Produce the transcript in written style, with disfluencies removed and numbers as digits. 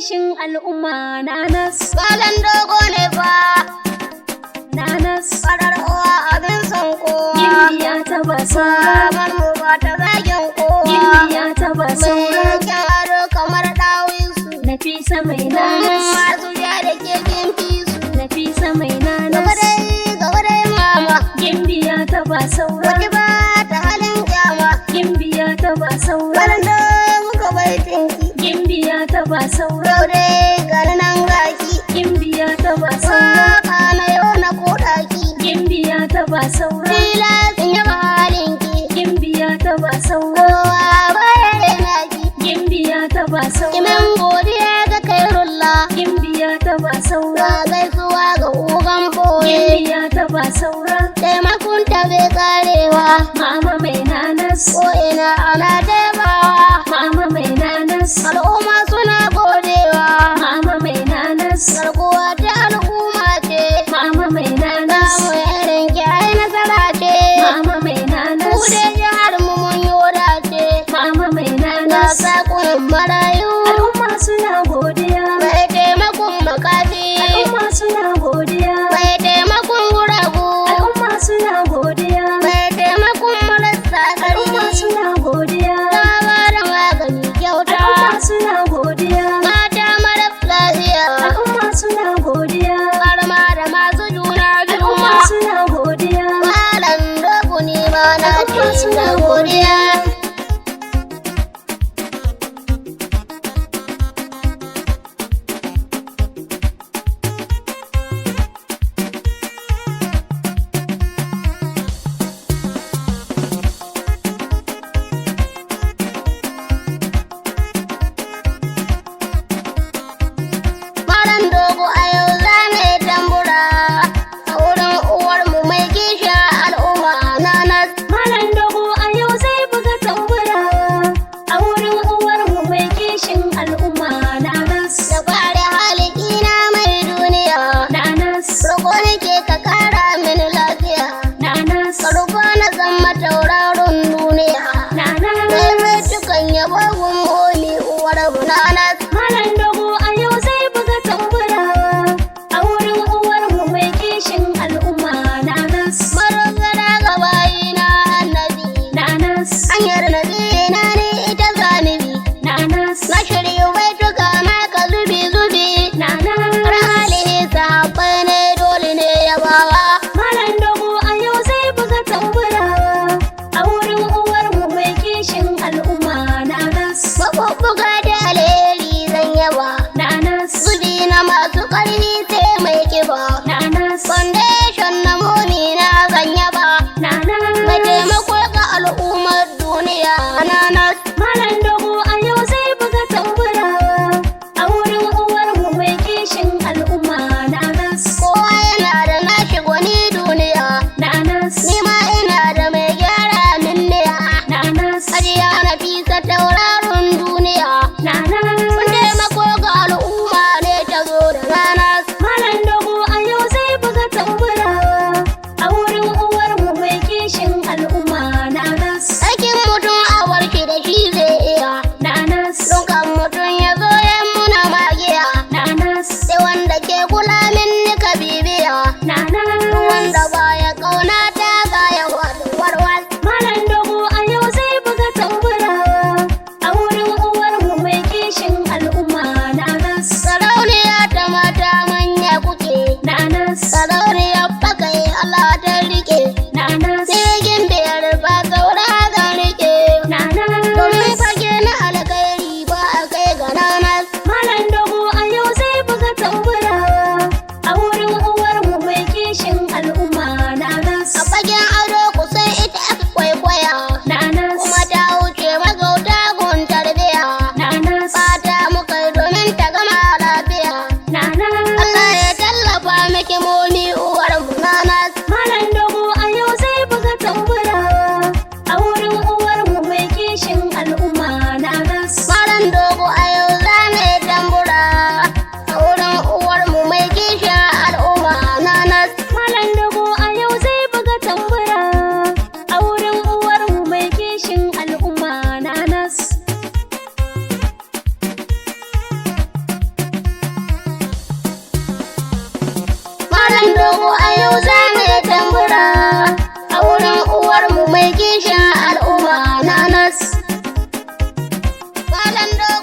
kishin al'umma Nanas. Malam Dogo ne fa. Nanas. Farar uwa abin son kowa. Gimbiya ta ba saura. Mamar mu ba ta zagin kowa. Gimbiya ta ba saura. Mai kyan ado kamar ɗawisu. Nafisa mai nanas. Masu ja da keken fisu. Nafisa mai Gaba nanas. dai, gaba dai mama. Gimbiya ta ba saura. Wata ba ta halin kyama. Gimbiya ta ba saura. Malam Dogo ka baitinki. Gimbiya ta ba saura. Yau dai gani nan gaki. Gimbiya ta ba saura. Waka na yau na koɗaki. Gimbiya ta ba saura. Tilas in yaba halinki. Gimbiya ta ba saura. Kowa baya raina ki. Gimbiya ta ba saura. Kimin godiya ga kairulla. Gimbiya ta ba saura. Ga gaisuwa ga ugan boye. Gimbiya ta ba saura. Taimakon ta bai karewa. Mama mai nanas. Ko ina ana taimawa. Mama mai nanas. Al'umma suna godewa. Mama mai nanas. Garkuwa ta al'umma ce. Mama mai nanas. Samun irin ki ai nasara ce. Mama mai Mu nanas. dai jihar mu mun yi wadace. Mama mai Ga nanas. sakunan marayu. Al'umma suna godiya. Mai taimakon makafi. Al'umma suna godiya. Mai taimakon guragu. Al'umma suna godiya. Mai taimakon marasa Al'umma ƙarfi. suna godiya. Ta ba da magani kyauta. Al'umma suna godiya. Mata mara lafiya. Al'umma suna godiya. Har ma da masu juna biyu. Al'umma suna godiya. Malam Dogo ni ma na Al'umma ce suna na godiya. Malam Dogo a yau za na yi tambura a wurin uwarmu mai kishin al'umma nanas. Malam Dogo a yau zai buga tambura a wurin uwarmu mai kishin al'umma Nanas. Da fari halikina mai duniya. Nanas. Roƙo nake ka ƙara mini lafiya. Nanas. Ka rufa na zama tauraron duniya. Nanas. Mai tukan yabo gumbomi uwar mu nanas. Malam Dogo a yau zai buga tambura a wurin uwarmu mai kishin al'umma Nanas. Marogara ga bayina annabi. Nanas. Hanyar nabiyina ne ita zanibi. Nanas. Na shiryu baituka na ka zubi zubi. Nanas. Har halihi sahabbai ne dole ne yabawa. Malam Dogo a yau zai buga tambura a wurin uwarmu mai kishin al'umma Nanas. Mabubbuga da alheri zan yaba. Nanas. Zubi na masu ƙarfi sai mai kiba. Nanas. Foundation na momi na zan yaba. Nanas. Mai taimako ga al'ummar duniya nanas. Malam Dogo a yau zai buga tambura a wurin uwarmu mai kishin al'umma Nanas. Kowa yana da nashi gwani duniya. Nanas. Ni ma ina da mai gyara min miya. Nanas. Hajiya Nafisa tauraron duniya. Nanas. Kun taimako ga al'umma ne ta zo da nanas. Malam Dogo a yau zai buga tambura a wurin uwarmu mai kishin al'umma Nanas. Aikin mutum a warke da shi zai Dogo a yau za mu yi tambura a wurin uwarmu mai kishin al'umma Nanas. Malam Dogo.